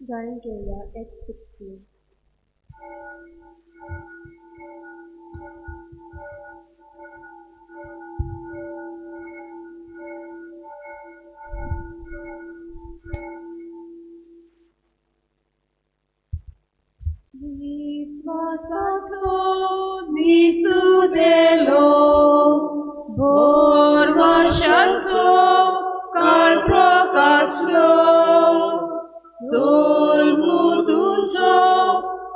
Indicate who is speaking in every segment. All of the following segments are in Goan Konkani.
Speaker 1: गायन घेवया H16.
Speaker 2: विश्वासाचो दिसू देलो, भरवशाचो काळ प्रकाशलो, सोल्मू तुजो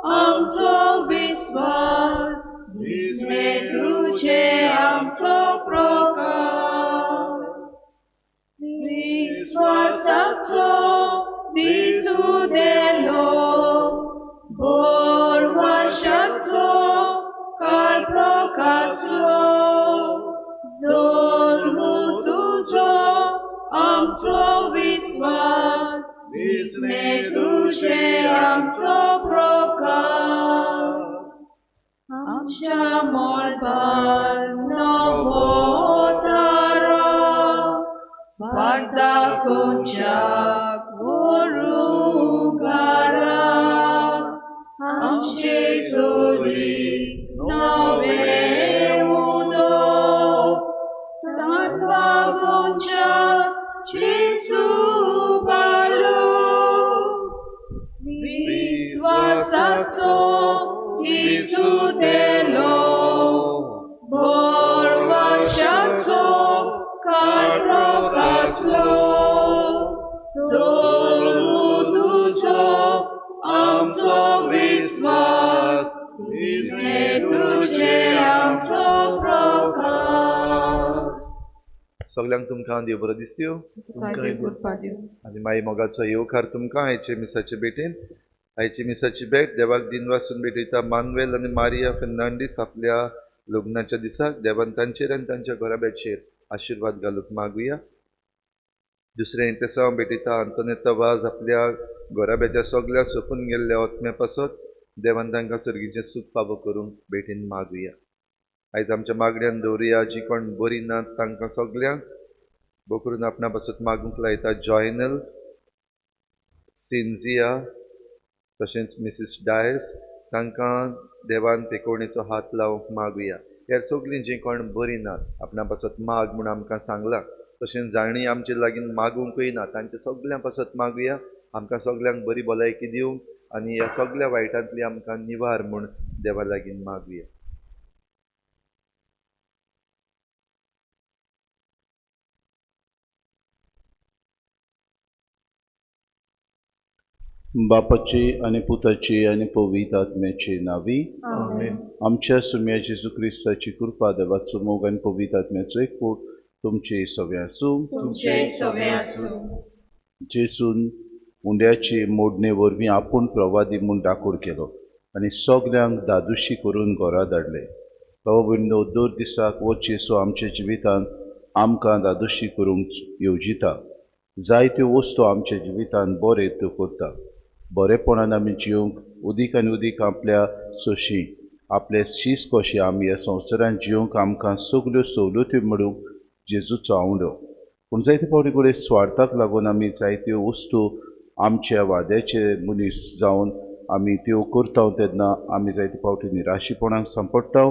Speaker 2: आमचो विश्वास, दिसमे तुजे आमचो प्रकाश. विश्वासाचो दिसू देलो, भरवशाचो काळ प्रकाशलो, जोल्मू तुजो आमचो विश्वास, दिसमे तुजे आमचो प्रकाश. आमच्या मळबार नवो तारो, वाट दाखोवच्याक वरुगारा, आमचे जोरी नवे उदक, तांबागोंच्या जेजू बालो. विश्वासाचो दिसू देलो, भरवशाचो काळ प्रकाशलो, सोल्मू तुजो आमचो विश्वास, दिसमे तुजे आमचो प्रकाश.
Speaker 3: सगल्यांक तुमकां देव बरो दिसत्यो आनी माई मोगाचो येवकार तुमकां आयचे मिसाचे भेटेन. आयची मिसाची भेट देवाक दिनवासून भेटयता मानुएल आनी मारिया फेर्नांडीस आपल्या लग्नाच्या दिसाक देवान तांचेर आनी तांच्या घराब्याचेर आशिर्वाद घालूंक मागुया. दुसरें इंतेसांव भेटयता आंतोनेता वाज आपल्या घराब्याच्या सगल्या सोंपून गेल्ल्या ओतम्या पासत देवान तांकां सर्गीचें सूख फावो करूंक भेटीन मागुया. आयज आमच्या मागण्यान दवरुया जी कोण बरी नात तांकां सगल्यांक बोकरून आपणा पासत मागूंक लायता जॉयनल सिंजिया तशेंच मिसीस डायस तांकां देवान तेकोवणेचो हात लावंक मागुया. ह्या सगलीं जीं कोण बरी नात आपणा पासत माग म्हूण आमकां सांगलां, तशेंच जाणी आमचे लागीं मागूंकय ना तांच्या सगल्यां पासत मागुया. आमकां सगल्यांक बरी भलायकी दिवंक आनी ह्या सगल्या वायटांतली आमकां निवार म्हूण देवा लागीं मागुया.
Speaker 4: बापाचे आनी पुताचे आनी पवित्र आत्म्याचे नांवी
Speaker 2: आमेन.
Speaker 4: आमच्या सुम्या जेजू क्रिस्ताची कृपा, देवाचो मोग आनी पवित्र आत्म्याचो एकवट तुमचे सगळे आसूं.
Speaker 2: तुमचे सगळे आसूं.
Speaker 4: जेजून उंड्याचे मोडणे वरवीं आपूण प्रवादी म्हूण दाखोड केलो आनी सगल्यांक दादोशी करून घरा धाडले. बाबा भयणीनो, दर दिसाक हो जेजू आमच्या जिवितांत आमकां दादोशी करूंक येवजिता. जायत्यो वस्तू आमच्या जिवितांत बरे त्यो करता. बरेपणान आमी जिवंक उदीक आनी उदीक आपल्या सोशी आपले शीस कशें आमी ह्या संवसारांत जिवंक आमकां सगल्यो सवलत्यो मेळूंक जेजूचो आवडो. पूण जायते फावटी कडेन स्वार्थाक लागून आमी जायत्यो वस्तू आमच्या वाद्याचे मनीस जावन आमी त्यो करता तेन्ना आमी जायते फावटी निराशीपणाक सांपडटा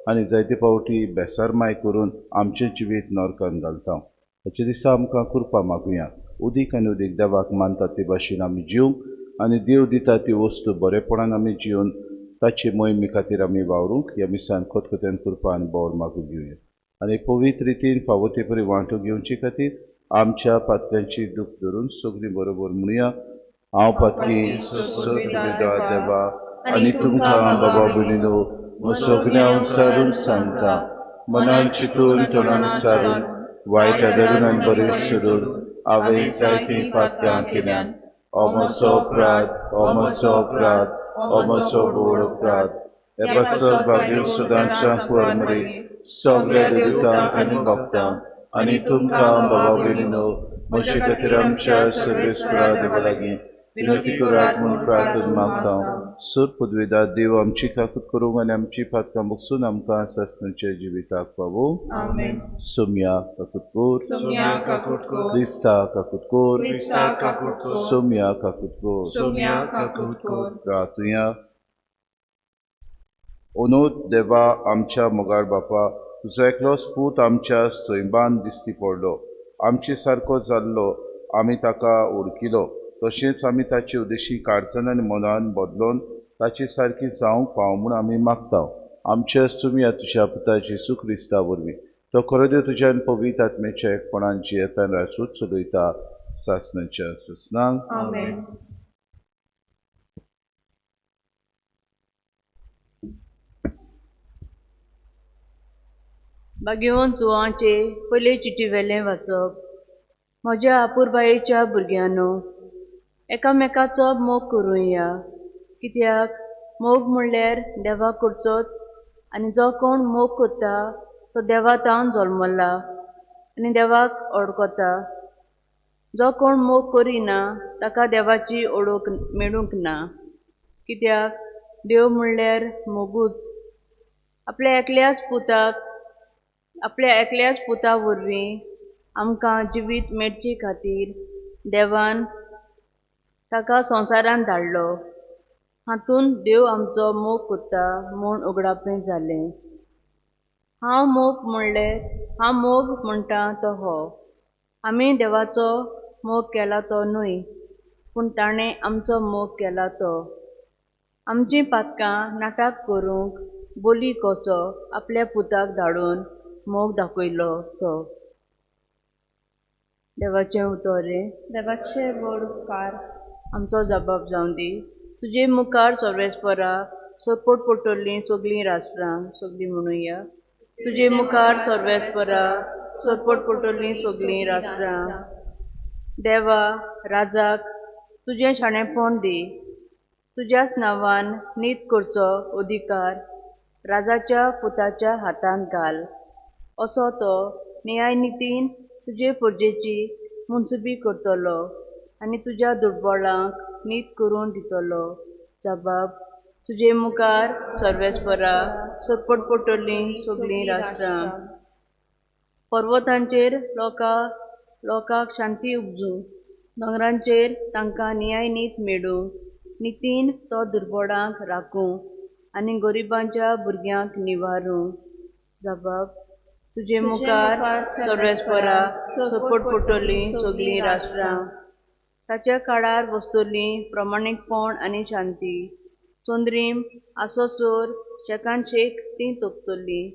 Speaker 4: आनी जायते फावटी बेसारमाय करून आमचें जिवीत नरकान घालता. हाचे दिसा आमकां कृपा मागुया. उदीक आनी उदीक देवाक मानता ते भाशेन आमी जिवंक आनी देव दिता ती वस्तू बरेपणान आमी जिवन ताचे मोहिमे खातीर आमी वावरूंक ह्या मिसान खतखत्यान कृपा आनी बोर मागून घेवया. आनी पवित्र रितीन फावो ते परी वांटो घेवचे खातीर आमच्या पातक्यांची दूख धरून सगळीं बरोबर म्हणुया. हांव पातकी देवा आनी तुमकां बाबा भयणीनो सगळ्यां उचारून सांगता, मनान चिंतून तोंडान उचारून वायट धरून आनी बरें सोडून हांवें जायतीं पातकां केल्यात. हो म्हजो अपराध, हो म्हजो अपराध, हो म्हजो व्हड अपराध. हे पासत भाग्य सदांच्या कुंवर सगल्या देवतांक आनी भक्तांक आनी तुमकां बाबा भयणीनो म्हजे खातीर आमच्या सर्वेस्परा देवा लागीं विनोती करात म्हूण प्रार्थना मागता. सर पदवेदार देव आमची काकूत करूंक आनी आमची पातकां बगसून आमकां सासणाच्या जिविताक पावो.
Speaker 2: आमेन.
Speaker 4: सोम्या काकूत कर.
Speaker 2: सोम्या काकूत कर.
Speaker 4: क्रिस्ता काकूत कर.
Speaker 2: क्रिस्ता काकूत कर.
Speaker 4: सोम्या काकूत कर.
Speaker 2: सोम्या काकूत कर.
Speaker 4: प्रार्थुया. अनोद देवा आमच्या मोगाळ बापा, तुजो एकलोच पूत आमच्या सैमान दिश्टी पडलो, आमचे सारको जाल्लो, आमी ताका ओळखिलो, तशेंच आमी ताचे उद्देशी काळजान आनी मनान बदलोन ताचे सारकी जावंक पाव म्हूण आमी मागता. आमच्या सुमया तुज्या पुता जेजू क्रिस्ता वरवीं, तो खरो देव तुज्या आनी पवित्र आत्म्याच्या एकपणान जियेतान राजवट चलयता सासणाच्या सासणाक.
Speaker 2: आमेन.
Speaker 5: भाग्यवंत जुवांचे पयले चिटी वेलें वाचप. म्हज्या आपुरबायेच्या भुरग्यांनो, एकामेकाचो मोग करुया, कित्याक मोग म्हणल्यार देवा करचोच, आनी जो कोण मोग करता तो देवा तावन जल्मला आनी देवाक ओळखता. जो कोण मोग करिना ताका देवाची ओळख मेळूंक ना, कित्याक देव म्हणल्यार मोगूच. आपल्या एकल्याच पुता वरवीं आमकां जिवीत मेळचे खातीर देवान ताका संवसारांत धाडलो. हातूंत देव आमचो मोग करता म्हूण उगडापें जालें. हांव मोग म्हणटा तो हो, आमी देवाचो मोग केला तो न्हय, पूण ताणें आमचो मोग केला तो. आमचीं पातकां नाटक करूंक बोली कसो आपल्या पुताक धाडून मोग दाखयलो तो. देवाचें उतर रे.
Speaker 1: देवाचे व्हड उपकार.
Speaker 5: आमचो जबाब जावं दी. तुजे मुखार सर्वेस्परा सरपट पडटलीं सगळीं राष्ट्रां. सगळीं म्हणुया. तुजे मुखार सर्वेस्परा सरपट पडटलीं सगळीं राष्ट्रां. देवा राजाक तुजें शाणेपण दी, तुज्याच नांवान नीत करचो अधिकार राजाच्या पुताच्या हातांत घाल, असो तो न्यायनितीन तुजे परजेची मुनसुबी करतलो आनी तुज्या दुर्बळांक नीत करून दितलो. जबाब. तुजे मुखार सर्वेस्परा सरपट पडटलीं सगळीं राष्ट्रां. पर्वतांचेर लोकांक शांती उपजूं, दोंगरांचेर तांकां न्यायनीत मेळूं. नितीन तो दुर्बळांक राखूं आनी गरिबांच्या भुरग्यांक निवारूं. जबाब. तुजे मुखार सर्वेस्परा सरपट पडटलीं सगळीं राष्ट्रां. ताच्या काळार वसतलीं प्रमाणीकपण आनी शांती. चंद्रीम आसोसोर शेकान शेक तीं तोपतलीं.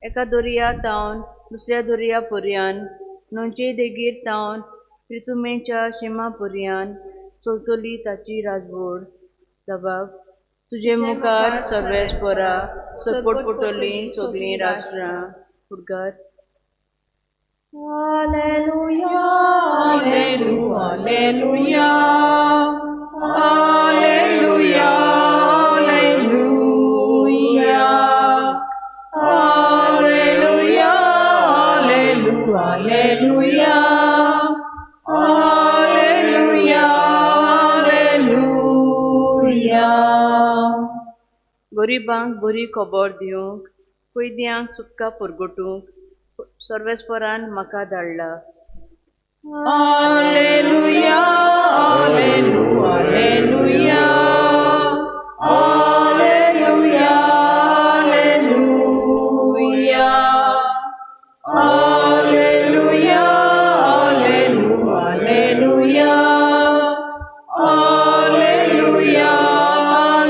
Speaker 5: एका दर्या तावन दुसऱ्या दर्या पर्यान, न्हंयचे देगेर तावन प्रितुमेच्या शिमा पर्यान चलतली ताची राजवट. जबाब. तुजे मुखार सर्वेस्परा सरपट पडटलीं सगळीं राष्ट्रां. फुडकार.
Speaker 1: Alleluia,
Speaker 2: Alleluia, Alleluia, Alleluia, Alleluia, Alleluia, Alleluia, Alleluia.
Speaker 5: गरिबांक बरी खबर दिवंक, कैद्यांक सुटका परगटूंक सर्वेस्परान म्हाका धाडला.
Speaker 2: Alleluia, Alleluia, Alleluia, Alleluia, Alleluia, Alleluia, Alleluia, Alleluia,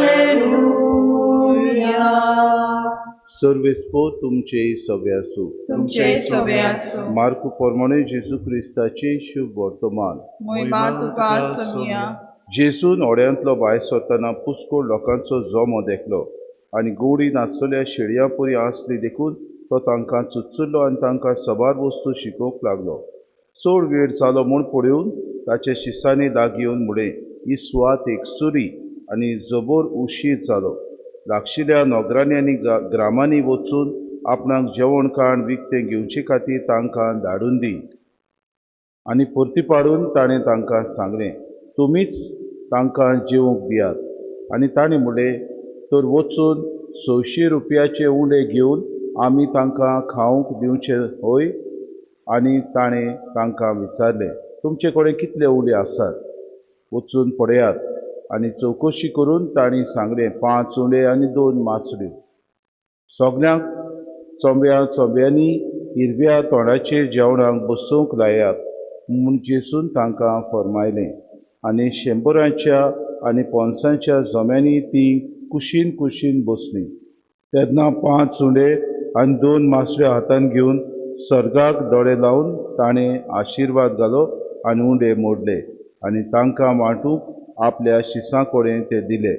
Speaker 2: Alleluia.
Speaker 4: सर्वेस्पोर तुमचे सवे आसूं.
Speaker 2: तुमचे सवे आसूं.
Speaker 4: मार्कू प्रमाणे जेजू क्रिस्ताचे शुभ वर्तमान.
Speaker 2: मोहिमा तुका सोम्या.
Speaker 4: जेजून ओड्यांतलो भायर सरतना पुष्कळ लोकांचो जमो देखलो आनी गोडी नासलेल्या शेळयां परी आसली देखून तो तांकां चुचुल्लो आनी तांकां सबार वस्तू शिकोवंक लागलो. चड वेळ जालो म्हूण पळोवन ताचे शिसांनी लागीं येवन म्हणलें, ही सुवात एक सुरी आनी जबर उशीर जालो. लागशिल्ल्या नगरांनी आनी ग्रामांनी वचून आपणाक जेवण खाण विकतें घेवचे खातीर तांकां धाडून दी. आनी परती पाडून ताणें तांकां सांगलें, तुमीच तांकां जेवंक दियात. आनी ताणें म्हणलें, तर वचून 600 रुपयाचे उंडे घेवन आमी तांकां खावंक दिवचे हय? आनी ताणें तांकां विचारलें, तुमचे कडेन कितले उंडे आसात? वचून पळयात. आनी चवकशी करून तांणी सांगलें, 5 उंडे आनी 2 मासड्यो. सगल्यांक चोंब्या चोंब्यांनी हिरव्या तोंडाचेर जेवणाक बसोवंक लायात म्हूण जेजून तांकां फर्मायलें. आनी 100च्या आनी 500च्या जम्यांनी तीं कुशीन कुशीन बसलीं. तेन्ना 5 उंडे आनी 2 मासड्यो हातान घेवन सर्गाक दोळे लावन ताणें आशिर्वाद घालो आनी उंडे मोडले आनी तांकां वांटूंक आपल्या शिसां कडेन ते दिले.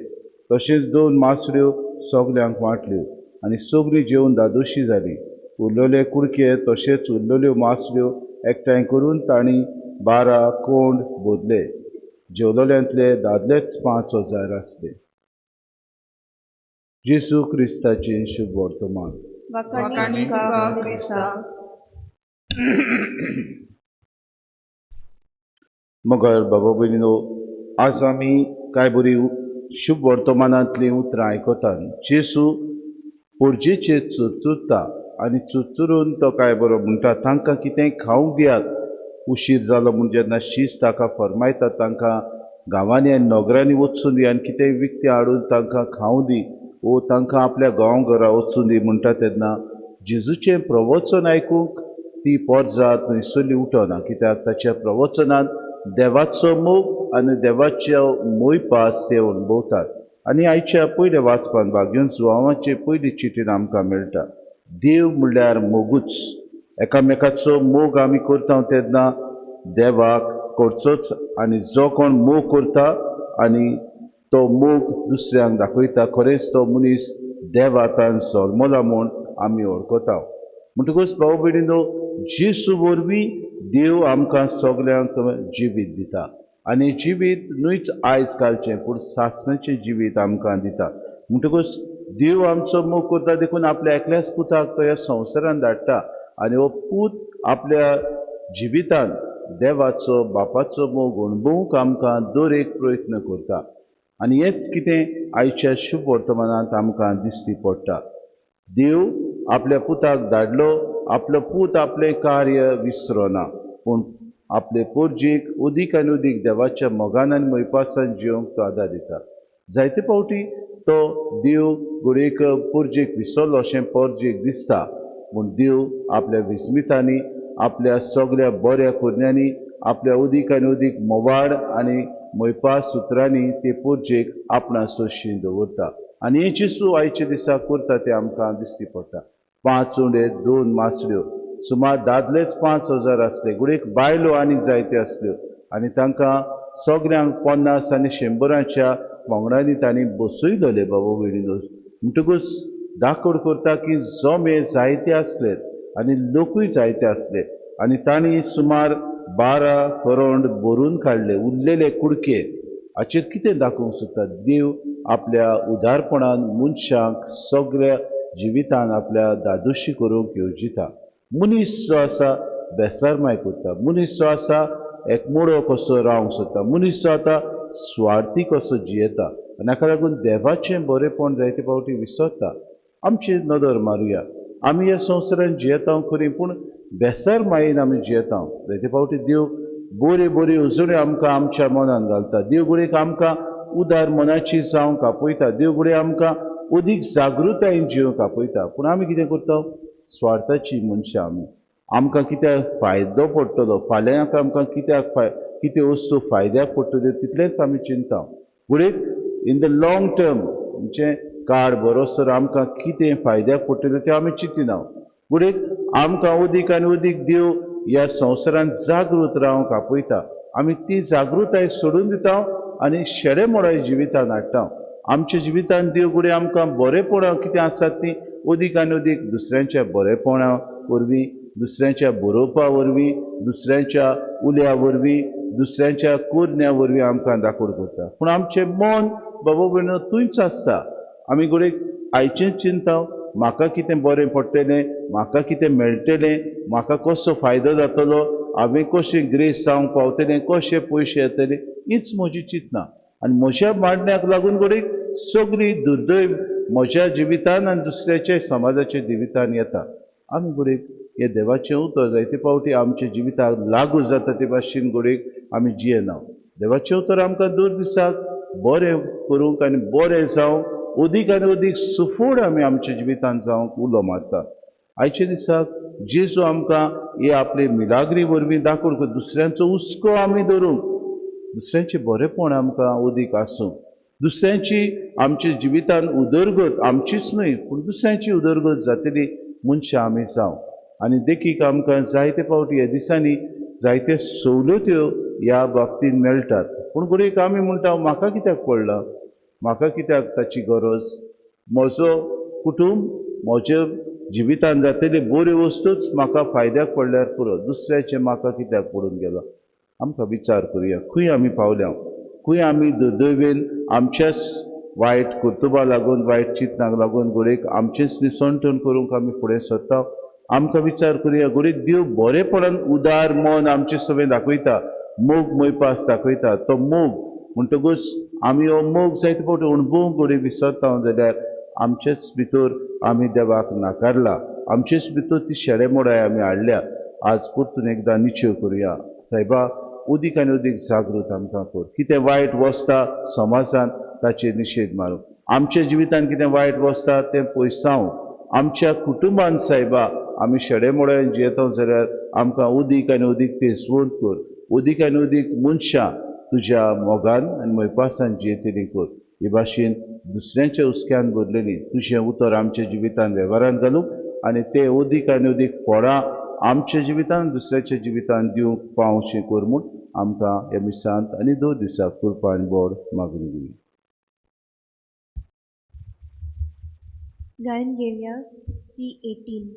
Speaker 4: तशेंच 2 मासड्यो सगल्यांक वांटल्यो आनी सगळीं जेवन दादोशी जालीं. उरलेले कुडके तशेंच उरलेल्यो मासड्यो एकठांय करून तांणी 12 कोंड भरले. जेवलेल्यांतले दादलेच 5000 आसले. जेजू क्रिस्ताचें शुभ वर्तमान.
Speaker 2: वाखाणी तुका क्रिस्ता.
Speaker 4: मगर बाबा भयणीनो, आज आमी कांय बरी शुभ वर्तमानांतलीं उतरां आयकतात. जेजू पोरजेचेर चुरचुरता आनी चुरचुरून तो काय बरो म्हणटा, तांकां कितेंय खावंक दियात. उशीर जालो म्हूण जेन्ना शीस ताका फर्मायता, तांकां गांवांनी आनी नगरांनी वचून दी आनी कितेंय विकतें हाडून तांकां खावं दी वो तांकां आपल्या गांव घरा वचून दी म्हणटा, तेन्ना जेजूचें प्रवचन आयकूंक ती पोरजात थंयसरली उठना. कित्याक ताच्या प्रवचनान देवाचो मोग आनी देवाचो मोयपास ते अणभवतात. आनी आयच्या पयल्या वाचपान भागून जुवांवाचे पयली चिटीन आमकां मेळटा, देव म्हणल्यार मोगूच. एकामेकाचो मोग आमी करता तेन्ना देवाक करचोच, आनी जो कोण मोग करता आनी तो मोग दुसऱ्यांक दाखयता, खरेंच तो मनीस देवातान जल्मला म्हूण आमी वळखता. म्हणटकूच भाव भयणीनो, जेजू वरवीं देव आमकां सगल्यांक जिवीत दिता. आनी जिवीत न्हूच आयज कालचें, पूण सासणाचें जिवीत आमकां दिता. म्हणटकूच देव आमचो मोग करता देखून आपल्या एकल्याच पुताक तो ह्या संवसारान धाडटा आनी हो पूत आपल्या जिवितान देवाचो बापाचो मोग अणभवूंक आमकां दर एक प्रयत्न करता. आनी हेंच कितें आयच्या शुभ वर्तमानांत आमकां दिश्टी पडटा. देव आपल्या पुताक धाडलो, आपलो पूत आपलें कार्य विसरना, पूण आपले पोरजेक उदीक आनी उदीक देवाच्या मोगान आनी मोयपासान जिवंक तो आदार दिता. जायते फावटी तो देव घडयेक पोरजेक विसरलो अशें पोरजेक दिसता, पूण देव आपल्या विस्मितांनी, आपल्या सगल्या बऱ्या करण्यांनी, आपल्या उदीक आनी उदीक मोवाड आनी मोयपास सुत्रांनी ते पोरजेक आपणा सोशी दवरता. आनी हें जेजू आयच्या दिसा करता तें आमकां दिश्टी पडटा. 5 उंडे 2 मासड्यो, सुमार दादलेच 5000 आसले, घडयेक बायलो आनी जायत्यो आसल्यो आनी तांकां सगल्यांक 50 आनी 100च्या पंगडांनी तांणी बसयलेले. बाबा भयणीनो, म्हणटकूच दाखोड करता की जमे जायते आसले आनी लोकूय जायते आसले आनी तांणी सुमार 12 करोंड भरून काडले उरलेले कुडके. हाचेर कितें दाखोवंक सोदता? देव आपल्या उदारपणान मनशांक सगळ्या जिवितान आपल्या दादोशी करूंक येवजिता. मनीस जो आसा बेसरमाय करता, मनीस जो आसा एकमोडो कसो रावंक सोदता, मनीस जो आतां स्वार्थी कसो जियेता आनी हाका लागून देवाचें बरेंपण जायते फावटी विसरता. आमची नदर मारुया, आमी ह्या संवसारान जियेता खरी, पूण बेसरमायेन आमी जियेता. जायते फावटी देव बऱ्यो बऱ्यो उजण्यो आमकां आमच्या मनान घालता, देव घडयेक आमकां उदार मनाची जावंक आपयता, देव घडये आमकां अदीक जागृतायेन जिवंक आपयता, पूण आमी कितें करता? स्वार्थाची मनशां आमी. आमकां कित्याक फायदो पडटलो, फाल्यां आमकां कित्याक कितें वस्तू फायद्याक पडटल्यो तितलेंच आमी चिंता. घडयेक इन the long term म्हणजे काळ बरोसर आमकां कितें फायद्याक पडटलें तें आमी चिंतिना. घडयेक आमकां अदीक आनी अदीक देव ह्या संवसारांत जागृत रावंक आपयता, आमी ती जागृताय सोडून दिता आनी शेडे मोडाय जिवितान हाडटा. आमच्या जिवितान देव घडये आमकां बरेपणां कितें आसात ती अदीक आनी अदीक दुसऱ्यांच्या बरेपणा वरवीं, दुसऱ्यांच्या बरोवपा वरवीं, दुसऱ्यांच्या उल्या वरवीं, दुसऱ्यांच्या कोरण्या वरवीं आमकां दाखोड करता. पूण आमचें मन बाबा भयणो थंयच आसता. आमी घडये आयचेंच चिंता, म्हाका कितें बरें पडटलें, म्हाका कितें मेळटलें, म्हाका कसो फायदो जातलो, हांवें कशें ग्रेस जावंक पावतलें, कशे पयशे येतले, हीच म्हजी चिंतना. आनी म्हज्या मांडण्याक लागून घडये सगळी दुर्दैव म्हज्या जिवितान आनी दुसऱ्याच्या समाजाच्या जिवितान येता. आमी घडये हे देवाचें उतर जायते फावटी आमच्या जिविताक लागू जाता ते भाशेन घडये आमी जियेना. देवाचें उतर आमकां दर दिसाक बरें करूंक आनी बरें जावंक अदीक आनी अदीक सुफोड आमी आमच्या जिवितान जावंक उलो मारता. आयच्या दिसाक जेजू आमकां हे आपले मिलाग्री वरवीं दाखोवन दुसऱ्यांचो हुस्को आमी धरूंक, दुसऱ्यांचें बरेंपण आमकां अदीक आसूं, दुसऱ्यांची आमच्या जिवितान उदरगत आमचीच न्हय पूण दुसऱ्यांची उदरगत जातली मनशां आमी जावं. आनी देखीक आमकां जायते फावटी ह्या दिसांनी जायते सवलत्यो ह्या बाबतींत मेळटात, पूण घडये आमी म्हणटा म्हाका कित्याक पडलां, म्हाका कित्याक ताची गरज, म्हजो कुटूंब म्हज्या जिवितान जातली बऱ्यो वस्तूच म्हाका फायद्याक पडल्यार पुरो, दुसऱ्याचें म्हाका कित्याक पडून गेलो. आमकां विचार करुया खंय आमी पावल्या, खंय आमी दुर्दैवेन आमच्याच वायट कर्तुबाक लागून वायट चिंतनाक लागून घडयेक आमचेंच निसणटण करूंक आमी फुडें सरता. आमकां विचार करुया घडये देव बरेपणान उदार मन आमचे सगळें दाखयता, मोग मोयपास दाखयता. तो मोग म्हणटकूच आमी हो मोग जायते फावटी अणभवूंक घडये विसरता जाल्यार आमचेच भितर आमी देवाक नाकारला, आमचेच भितर ती शेडेमोडाय आमी हाडल्या. आज परतून एकदां निश्चय करुया, सायबा उदीक आनी उदीक जागृत आमकां कर. कितें वायट वसता समाजान ताचेर निशेध मारूं, आमच्या जिवितान कितें वायट वसता तें पयसावं, आमच्या कुटुंबान सायबा आमी शेडेमोडायन जियेता जाल्यार आमकां उदीक आनी उदीक तेजवंत कर, उदीक आनी उदीक मनशां तुज्या मोगान आनी मोयपासान जियेतली कर. हे भाशेन दुसऱ्यांच्या हुस्क्यान भरलेली तुजें उतर आमच्या जिवितान वेव्हारान घालूंक आनी ते उदीक आनी उदीक फळां आमच्या जिवितान दुसऱ्याच्या जिवितान दिवंक पावशें कर म्हूण आमकां ह्या मिसांत आनी 2 दिसाक कृपा आनी बोड मागून दिली.
Speaker 1: गायन घेवया C18.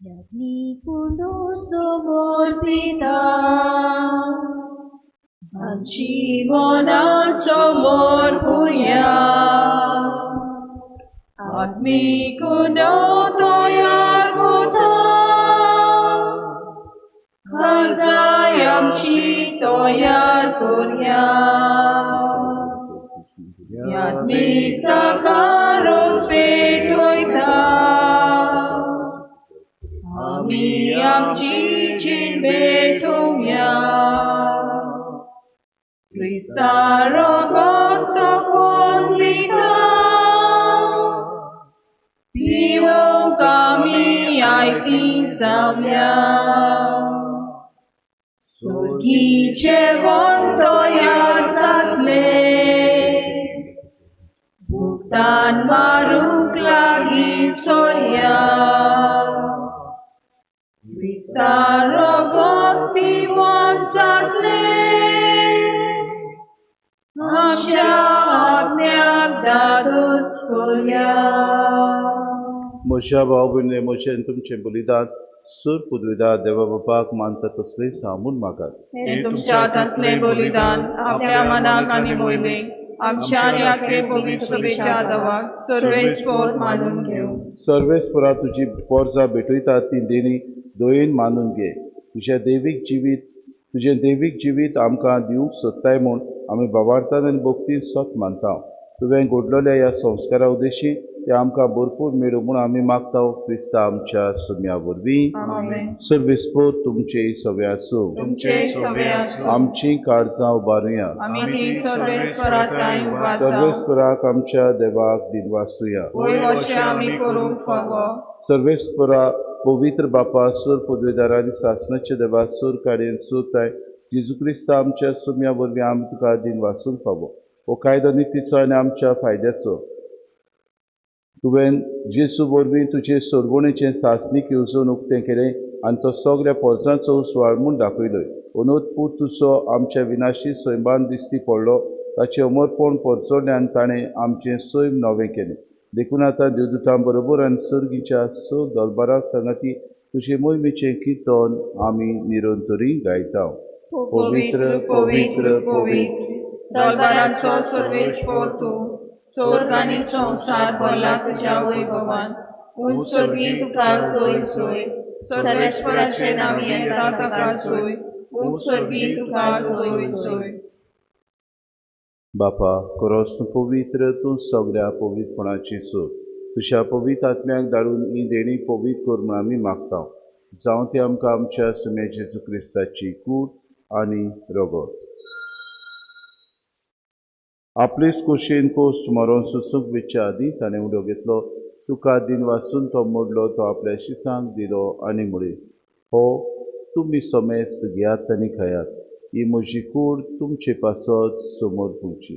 Speaker 1: याज्ञिकुंडो समोर पिता
Speaker 2: आमची मना समोर पुया, आत्मिकुंडो तयार कोता, खाजाय आमची तयार कोरया, यात्मिक ताका रोज पेटवयता, आमी आमची जीण भेटोवया, क्रिस्ता रगत तो कोण दिता, पिवंक आमी आयती जावया, सुर्गी जेवण तयार जातलें, भुगतान मारूंक लागीं सोरया, क्रिस्ता रगत पिवन जातलें, आमच्या आत्म्याक दादोस कोरया.
Speaker 4: म्हज्या भाव भयणी म्हजें आनी तुमचें बलिदान सुर पुदविदा देवा बापाक मानता तसलें सांगून मागात.
Speaker 2: हें तुमच्या हातांतलें बलिदान आपल्या मनाक आनी मोहिमेक आमच्या आनी आखे पवित्र सभेच्या देवाक सर्वेस्पर मानून घेवं.
Speaker 4: सर्वेस्परा तुजी पोरजा भेटयता ती देणी दयेन मानून घे. तुजें देवीक जिवीत आमकां दिवंक सोदताय म्हूण आमी बाबार्थान आनी भक्तीन सत मानता. तुवें घडलेल्या ह्या संस्कारा उद्देशी ते आमकां भरपूर मेळूं म्हूण आमी मागता क्रिस्ता आमच्या सुम्या वरवीं. सर्वेस्पर तुमचे सवे आसूं. आमची काळजां उबारुया. सर्वेस्पराक आमच्या देवाक दिनवासुया. सर्वेस्परा पवित्र बापा सूर पदवेदार आनी सासणाच्या देवा सूर काडयेन सूर जेजू क्रिस्ता आमच्या सुम्या वरवीं आमी तुका दिनवासूंक फावो. हो कायदो नितीचो आनी आमच्या फायद्याचो. तुवें जेजू वरवीं तुजे सोडवणेचें सासणीक येवजण उक्तें केलें आनी तो सगळ्या पोरसांचो सुवाळ म्हूण दाखयलोय. अनोदपूत तुजो आमच्या विनाशी सैमान दिश्टी पडलो. ताचें अमरपण परचोडलें आनी ताणें आमचें सैम नवें केलें. देखून आतां देवदूतां बरोबर आनी सर्गीच्या स दलबारा सांगाती तुजे मोहिमेचें किर्तन आमी निरंतरी गायता.
Speaker 2: पवित्र पवित्र पवित्र दलबारांचो सर्वेस्पर तूं, स्वर्ग आनी संवसार भरला तुज्या वैभवान. उंच स्वर्गी तुका सोय सोय, सर्वेस्पराचें नांव येता ताका सोय, खूब स्वर्गी तुका जोय जोय.
Speaker 4: बापा करोस तूं पवित्र, तूं सगळ्या पवित्रपणाची सूर. तुज्या पवित्र आत्म्याक धाडून ही देणी पवित्र कर म्हूण आमी मागता. जावं ती आमकां आमच्या सुम्या जेजू क्रिस्ताची कूड आनी रगत. आपलेच कुशीन कोस्ट मरोन सुसूंक वेच्या आदीं ताणें उडो घेतलो, तुका दिन वासून तो मोडलो, तो आपल्या शिसांक दिलो आनी म्हळें, हो तुमी समेस्त घेयात आनी खायात, ही म्हजी कूड तुमचे पासत समोर पुरची.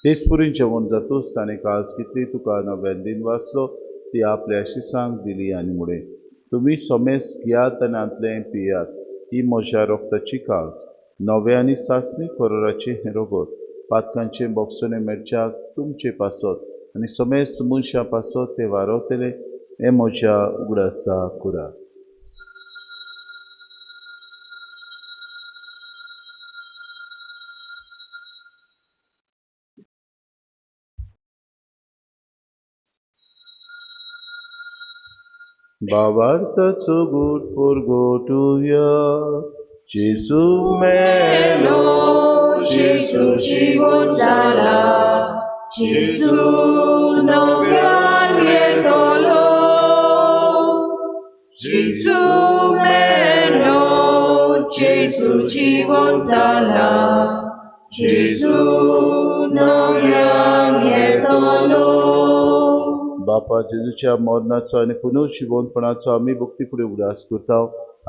Speaker 4: तेच पुरीन जेवण जातूच ताणें काळज घेतली, तुका नव्यान दिन वाचलो, ती आपल्या शिसांक दिली आनी म्हळें, तुमी समेस्त घेयात आनी हांतलें पियात, ही म्हज्या रोगताची काळज, नव्या आनी सासणी करोराचें हें रगत, पातकांचें बोगसणें मेळच्याक तुमचे पासत आनी समेस्त मनशां पासत तें वारवतलें, हें म्हज्या उगडासा करात. भावार्थाचो गूट परगटुया. जेजू
Speaker 2: मेलो, जेजू जिवो जाला, जेजू नव्यान येतलो. जेजू मेलो, जेजू जिवो जाला, जेजू नव्यान येतलो.
Speaker 4: बापा जेजूच्या मरणाचो आनी पुनर्जिवनपणाचो आमी भक्ती फुडें उगडास करता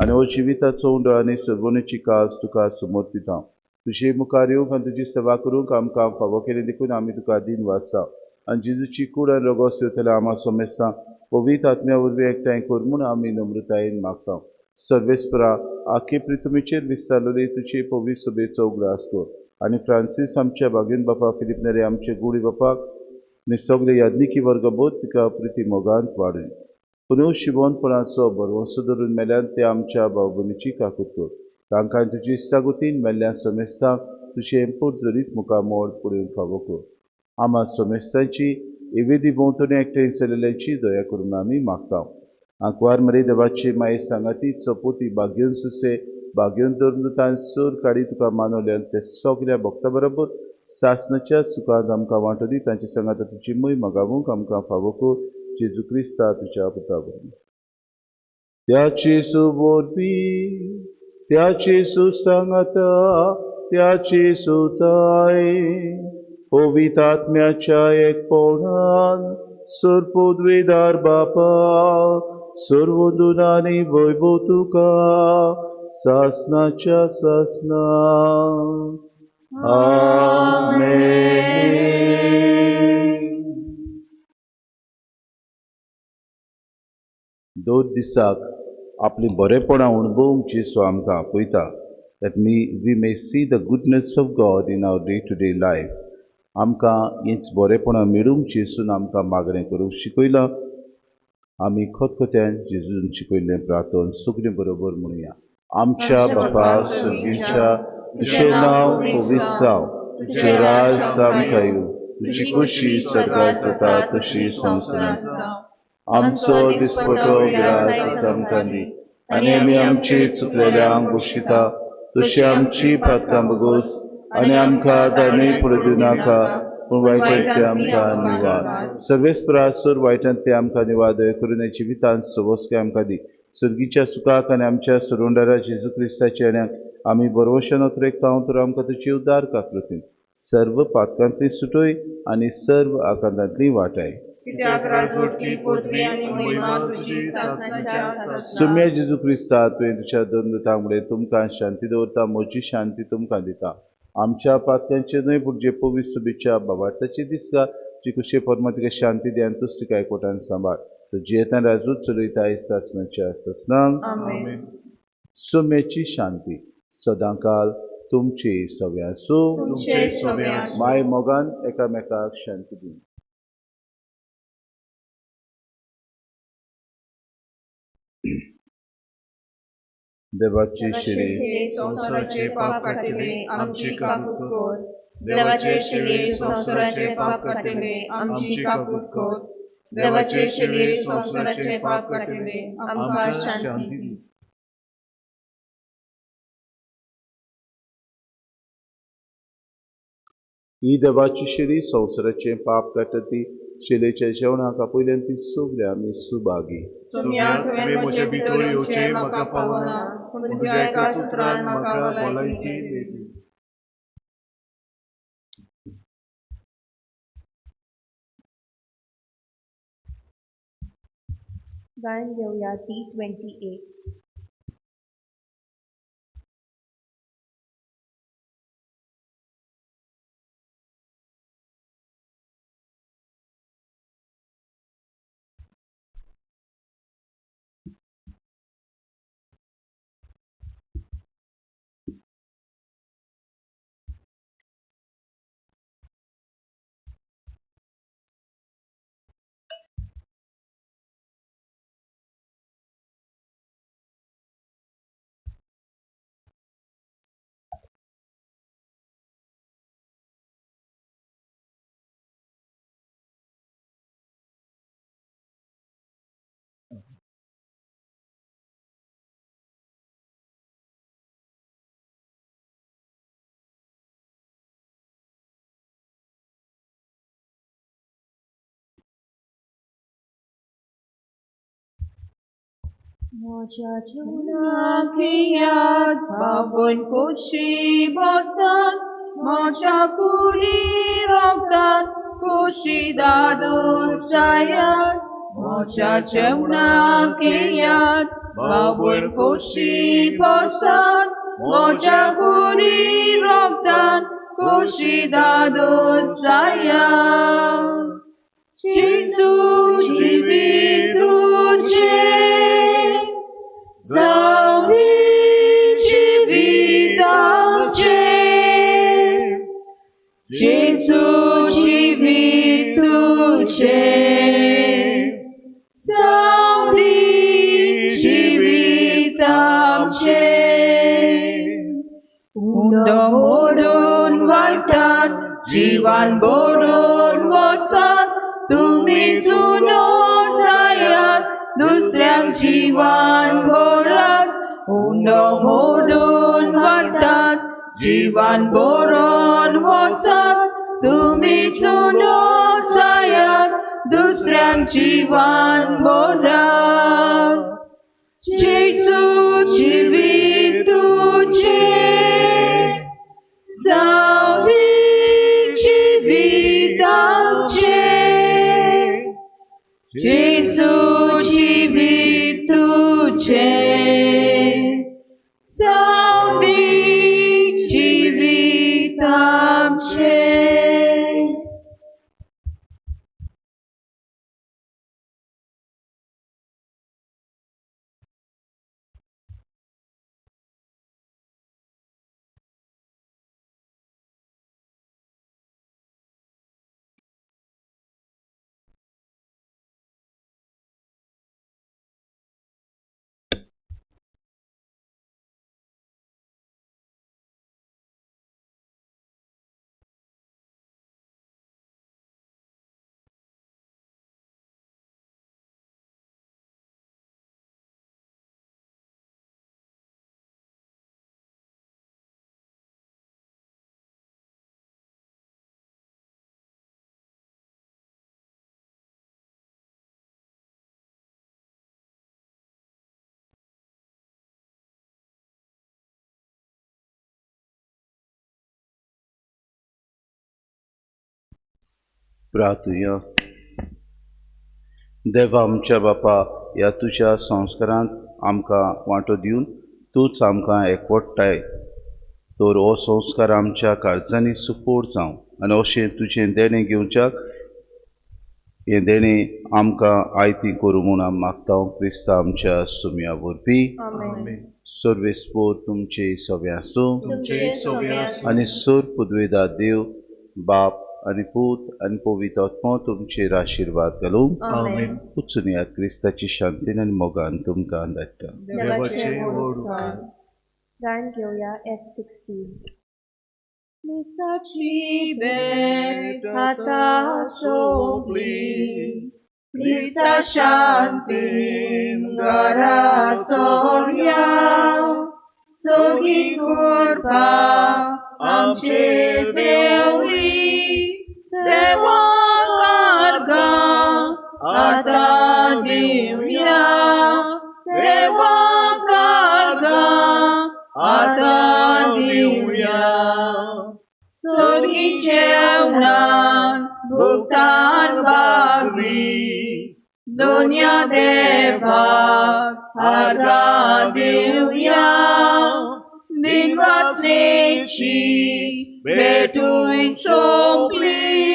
Speaker 4: आनी हो जिविताचो उंडो आनी सर्वणीची काज तुका समर्पिता. तुजे मुखार येवंक आनी तुजी सेवा करूंक आमकां फावो केली देखून आमी तुका दिन वाचता आनी जेजूची कूड आनी रोगोस येतल्या आमा समेस्तां पवित्र आत्म्या वरवीं एकठांय कर म्हूण आमी नम्रतायेन मागता. सर्वेस्परा आखे पृथ्वीचेर विस्तारलेली तुजी पवित्र सभेचो उगडास कर आनी फ्रांसीस आमच्या बागेन बापा, फिलीप नेरे आमचे गुडी बापाक आनी सगळे याज्ञिकी वर्गबोध तुका प्रिती मोगांत वाडय. पुनः शिवोनपणाचो भरवंसो धरून मेल्यान ते आमच्या भावभयणीची काकूत कर. तांकां तुजी इश्टागतीन मेल्ल्या समेस्तांक तुजें पोटजरीत मुखामोड पळोवंक फावो कर. आमा समेस्तांची एवेदी भोंवतणी एकठांय चलयल्ल्याची दया करून आमी मागता. आंकवार मरे देवाची माये सांगाती चपोती बागेवन सुसे बागेवन धरून तान सूर काडी तुका मानवल्यान ते सगळ्या भक्ता बरोबर सासनाच्या सुखांत आमकां वांटो दी. तांचे सांगाता तुजी मोय मगावूंक आमकां फावो कर. जेजू क्रिस्ता तुज्या पुता वरवीं. त्या जेजू वरवीं, त्या जेजू सांगाता, त्या जेजू ताय पवित्र आत्म्याच्या एकपणान सर्वपदवीधार बापा, सर्वदुनानी वैभव तुका सासनाच्या सासना. आमेन. दोन दिसाक आपली बरेपणां अणभवूंक जेजू आमकां आपयता. That we may see the goodness of God in our day to day life. आमकां हीच बरेपणां मेळूंक जेजून आमकां मागणें करूंक शिकयलां. आमी खतखत्यान जेजून शिकयल्लें प्रार्थन सगळीं बरोबर म्हणुया. आमच्या बापा सर्गीच्या, तुजें नांव पवित्र जावं, तुजें राज आमकां येवं, तुजी खुशी स्वर्गात जाता तशी संवसारांत. आमचो दिसपटो ग्रास आमकां दी आनी आमी आमची चुकलेल्यांक बक्षिता तशी आमची पातकां बगोस आनी आमकां दानय पडूं दिवनाका, पूण वायटांतले आमकां निवार. सर्वेस्परा वायटांतले आमकां निवार. दया करून जिवितांत सवस्के आमकां दी. सर्गीच्या सुखाक आनी आमच्या सरोंडारा जेजू क्रिस्ताच्या येण्याक आमी बरवशान अतरेकता तर आमकां तुजी उदार काकृतीन सर्व पातकांतली सुटय आनी सर्व आकांतांतली वाटाय. सुम्या जेजू क्रिस्ता, तुवें तुज्या दोन दुतां मुळे तुमकां शांती दवरता, म्हजी शांती तुमकां दिता. आमच्या पातकांचे न्हय पूण जे पवित्र सभेच्या बाबार्थाची दिसता जी कुशे फॉर्मा तुका शांती दी आनी तूच तुका एकवटान सांबाळ. तो जियेतान राजूच चलयता सासनाच्या सासनांक. सुम्याची शांती सदांकाल तुमची सगळ्या आसूं. माय मोगान एकामेकाक शांती दी. देवाची शिरी
Speaker 2: संवसाराचे पाप काडटले आमची काकूत कर. देवाचे शिरे संवसाराचे पाप काडटले आमची काकूत कर. देवाचे शिरे संवसाराचे पाप काडटले आमकां शांती दी.
Speaker 4: ही देवाची शिरी संवसाराचे पाप काडटा ती शिलेच्या जेवणाक आपयल्यान ती सगळी आमी सुभागी.
Speaker 2: सोम्या तुवें म्हजे भितर येवचें म्हाका पावना, पूण तुज्या एकाच उतरान म्हाका भलायकी मेळटली.
Speaker 1: गायन घेवया D28.
Speaker 2: म्हज्या जिवनाक याद बाबून खोशी बसत, म्हज्या कुडी रोगतात खोशी दादोसायात. म्हज्या जेवणाक याद बाबून खोशी बसत, म्हज्या कुडी रोगतात खोशी दादोसायात. जेजू जिवीत तुजें जावं जिवीत आमचें, जेजू जिवीत तुजें जावं जिवीत आमचें. उंडो मोडून वाटात जिवान भरून वचात, तुमी जुनो जायात दुसऱ्यांक जिवान भरात. उंडो मोडून वाटात जिवान भरून वचात, तुमी जुनो जायात दुसऱ्यांक जिवान भरात. जेजू जिवीत तुजें जावं जिवीत आमचें, जेजू जिवीत तुजें जावं जिवीत आमचें.
Speaker 4: प्रार्थुया. देवा आमच्या बापा, ह्या तुज्या संस्कारांत आमकां वांटो दिवन तूंच आमकां एकवटाय, तर हो संस्कार आमच्या काळजांनी सुपोर्ट जावं आनी अशें तुजें देणें घेवच्याक हें देणें आमकां आयती करूं म्हूण आमी मागता क्रिस्ता आमच्या सुमया वरवीं. सर्वेस्पोर तुमचे सगळे आसूं आनी सोर पुदवेदा देव बाप आनी पूत आनी पवित्र आत्मो तुमचेर आशिर्वाद घालूं.
Speaker 3: आमेन.
Speaker 4: वचून येयात, क्रिस्ताची शांतीन आनी मोगान तुमकां धाडटा.
Speaker 3: देवाचे व्हड उपकार.
Speaker 1: गायन घेवया F16.
Speaker 5: मिसाची भेट आतां सोंपली, क्रिस्ता शांतीन घरा चोलया. सोगी कृपा आमचेर देवली, देवाक अर्घां आतां दिवया. देवाक अर्घां आतां दिवया. सोर्गी जेवणान भुगतान बागली, दोनया देवाक अर्घां दिवया. दिनवासनेची भेटूय सोंपली,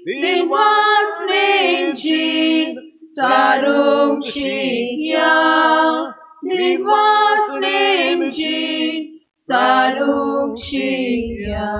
Speaker 5: दिनवासनेची सारूंक शिकया. दिनवासनेची सारूंक शिकया.